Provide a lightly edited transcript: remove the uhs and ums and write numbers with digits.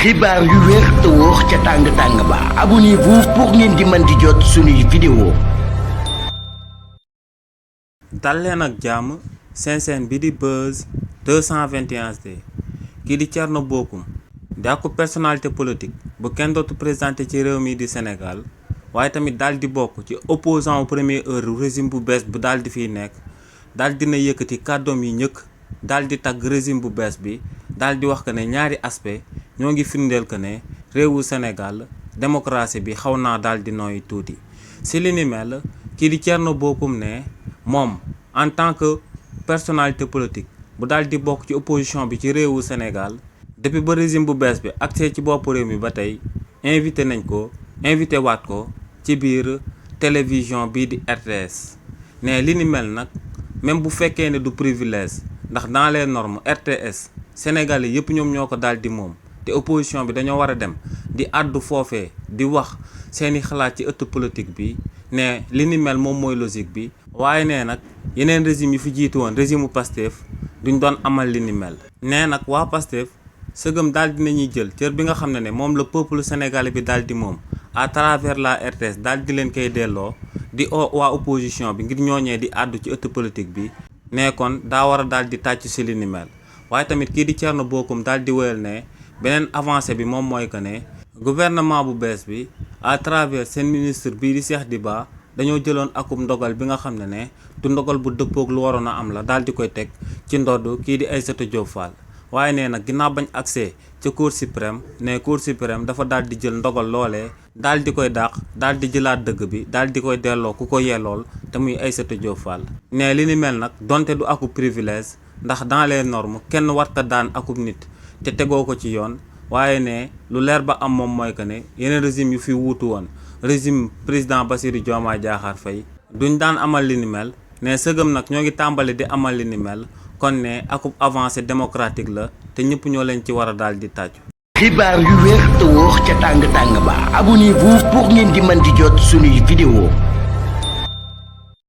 xibaar yu wér te wóor ca tàng-tàng ba abonnez-vous pour ngeen di mën di jot suñuy vidéo. dal leen ak jàmm seen bi di Buzz 221D kii di Thierno Bocoum di ak personnalité politique bu kenn dootu présenté ci réew mi di Sénégal waaye tamit daal di bokk ci opposant au première heure régime bu bees bu daal di fiy nekk daal dina yëkkati kàddoom yi ñëkk daal di tagg régime bu bees bi daal di wax que ne ñaari aspect ñoo ngi firndeel que ne réewu Sénégal démocratie bi xaw naa daal di nooy tuuti si li ni mel kii di Thierno Bocoum ne moom en tant que personnalité politique bu daal di bokk ci opposition bi ci réewu Sénégal depuis ba régime bu bees bi accès ci bopp réew mi ba tey invité waat ko ci biir télévision bii di RTS ne li ni mel nag même bu fekkee ne du privilège ndax dans les normes RTS Sénégalais yëpp ñoom ñoo ko daal di moom te opposition bi dañoo war a dem di àddu foofee di wax seeni xalaat ci ëtt politique bi ne li ni mel moom mooy logique bi waaye nee nag yeneen régime yi fi jiitu woon régime u Pastef duñ doon amal li ni mel nee nag waa Pastef sëgëm daal dinañuy jël cër bi nga xam ne moom la peuple sénégalais bi daal di moom à travers la RTS daal di leen koy delloo di waa opposition bi ngir ñooñee di àddu ci ëtt politique bi ne kon daa war a daal di tàcc si li ni mel waaye tamit kii di Thierno Bocoum daal di wéyal ne beneen avancé bi moom mooy que ne gouvernement bu bees bi à travers seen ministre bii di Cheikh Diba dañoo jëloon akum ndogal bi nga xam ne du ndogal bu dëppoog lu waroon a am la daal di koy teg ci ndodd kii di Aïssatou Diop Fall waaye nee nag ginnaaw bañ accès ca cour suprême ne cour suprême dafa daal di jël ndogal loolee daal di koy dàq daal di jëlaat dëgg bi daal di koy delloo ku ko yellool te muy Aïssatou Diop Fall ne li ni mel nag donte du akub privilège ndax dans les normes kenn warta daan akub nit te tegoo ko ci yoon waaye ne lu leer ba am moom mooy que ne yeneen régime yu fi wuutu woon régime président Bassirou Diomaye Diakhar Faye duñ daan amal li ni mel ne sëgëm nag ñoo ngi tàmbali di amal li ni mel kon ne akub avancée démocratique la te ñëpp ñoo leen ci war a daal di tàccu. xibaar yu wér te wóor ca tàng-tàng ba abonnez-vous pour ngeen di mën di jot suñuy vidéo.